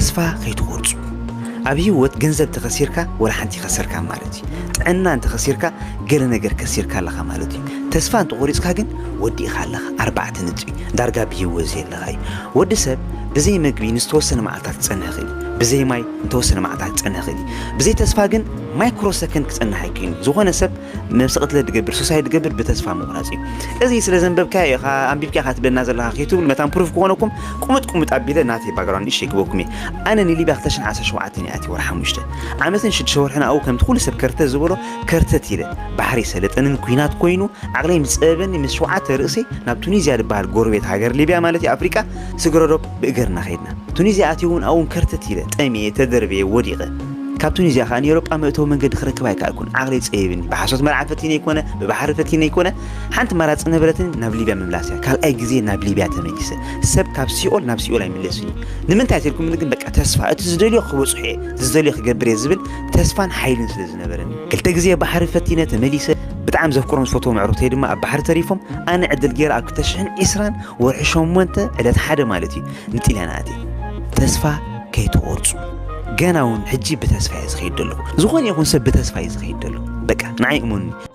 ተስፋ ከይትቆርጹ። ኣብ ህይወት ገንዘብ ተኸሲርካ ወላ ሓንቲ ይኸሰርካ ማለት እዩ። ጥዕና እንተኸሲርካ ገለ ነገር ከሲርካ ኣለኻ ማለት እዩ። ተስፋ እንተቆሪጽካ ግን ወዲእኻ ኣለኻ። ኣርባዕተ ነጥቢ። ዳርጋ ብህይወት ዘየለኻ እዩ። ወዲ ሰብ ብዘይ መግቢ ንዝተወሰነ መዓልታት ክጸንሕ ይኽእል እዩ። ብዘይ ማይ ንተወሰነ መዓልታት ክጸንሕ ይኽእል እዩ። ብዘይ ተስፋ ግን ማይክሮ ሰከንድ ክጸንሕ ኣይክእልን እዩ። ዝኾነ ሰብ ነብሰ ቅትለት ዝገብር፣ ሱሳይድ ዝገብር ብተስፋ ምቑራጽ እዩ። እዚ ስለ ዘንበብካዮ ኢኻ፣ ኣንቢብካ ኢኻ ትብለና ዘለኻ ከይትብሉ፣ መታን ፕሩፍ ክኾነኩም ቁምጥ ቁምጥ ኣቢለ ናተይ ባክግራውንድ ንእሽተይ ክበኩም እየ። ኣነ ንሊብያ ክልተ ሽሕን ዓሰርተ ሸውዓተን እየ ኣትየ፣ ወርሒ ሓሙሽተ። ዓመትን ሽዱሽተ ወርሕን ኣብኡ ከምቲ ኩሉ ሰብ ከርተት ዝበሎ ከርተት ኢለ። ባሕሪ ሰለጠንን ኲናት ኮይኑ ዓቕለይ ምስ ጸበበኒ ምስ ሸውዓተ ርእሰይ ናብ ቱኒዝያ ዝበሃል ጎረቤት ሃገር ሊብያ ማለት እዩ ኣፍሪቃ ስግረዶብ ብእግርና ከይድና። ቱኒዝያ ኣትየ እውን ኣብኡ እውን ከርተት ኢለ፣ ጠምየ፣ ተደርብየ፣ ወዲቐ። ካብ ቱኒዝያ ከኣ ንኤውሮጳ መእተዊ መንገዲ ክረክብ ኣይከኣልኩን። ዓቕለይ ጸቢብኒ። ብሓሶት መርዓ ፈቲነ ኣይኮነ፣ ብባሕሪ ፈቲነ ኣይኮነ። ሓንቲ ኣማራጺ ነበረትኒ፣ ናብ ሊብያ ምምላስ እያ። ካልኣይ ግዜ ናብ ሊብያ ተመሊሰ። ሰብ ካብ ሲኦል ናብ ሲኦል ኣይምለስን እዩ። ንምንታይ ተልኩም ግን በቃ ተስፋ፣ እቲ ዝደልዮ ክበጽሖ እየ፣ ዝደልዮ ክገብር እየ ዝብል ተስፋን ሓይልን ስለ ዝነበረኒ። ክልተ ግዜ ባሕሪ ፈቲነ ተመሊሰ። ብጣዕሚ ዘፍቅሮም ዝፈትዎም ኣዕሩኽተይ ድማ ኣብ ባሕሪ ተሪፎም፣ ኣነ ዕድል ገይረ ኣብ ክልተ ሽሕን ዕስራን ወርሒ ሸሞንተ ዕለት ሓደ ማለት እዩ ንጥልያን ኣትየ። ተስፋ ከይትቆርጹ። ገና እውን ሕጂ ብተስፋ እየ ዝኸይድ ዘለኹ። ዝኾነ ይኹን ሰብ ብተስፋ እዩ ዝኸይድ ዘሎ። በቃ ንዓይ እመኑኒ።